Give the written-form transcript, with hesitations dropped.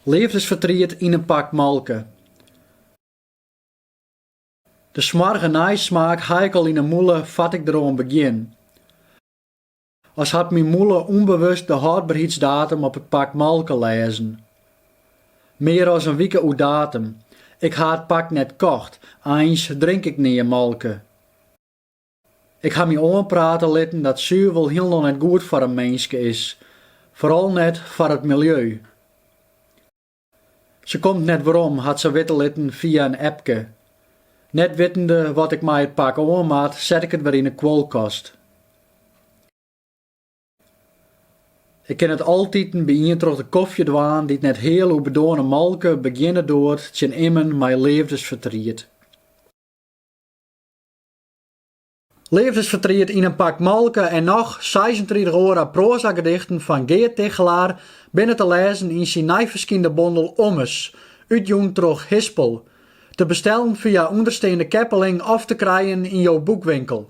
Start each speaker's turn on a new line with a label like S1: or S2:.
S1: Leafdesfertriet yn in pak molke. De smoarge neismaak ha ik al yn 'e mûle foar't ik deroan begjin. As hat myn mûle ûnbewust de hâldberheidsdatum op it pak molke lêzen. Mear as in wike oer datum. Ik ha it pak net kocht, eins drink ik nea molke. Ik ha my oanprate litten dat suvel hielendal net goed foar in minske is, foaral net foar it miljeu. Se komt net werom, hat se witte litten fia in appke. Net wittende wat ik mei it pak oan moat, set ik it wer yn 'e kuolkast. Ik kin it altiten by ien troch de kofje dwaan dy't net heal oer bedoarne molke begjinne doart tsjin immen mei leafdesfertriet. Leafdesfertriet yn in pak molke en noch 36 oare proazagedichten fan Geart Tigchelaar binne te lêzen yn syn nij ferskynde bondel Ommers, útjûn troch Hispel. Te bestellen fia ûndersteande keppeling of te krijen yn jo boekwinkel.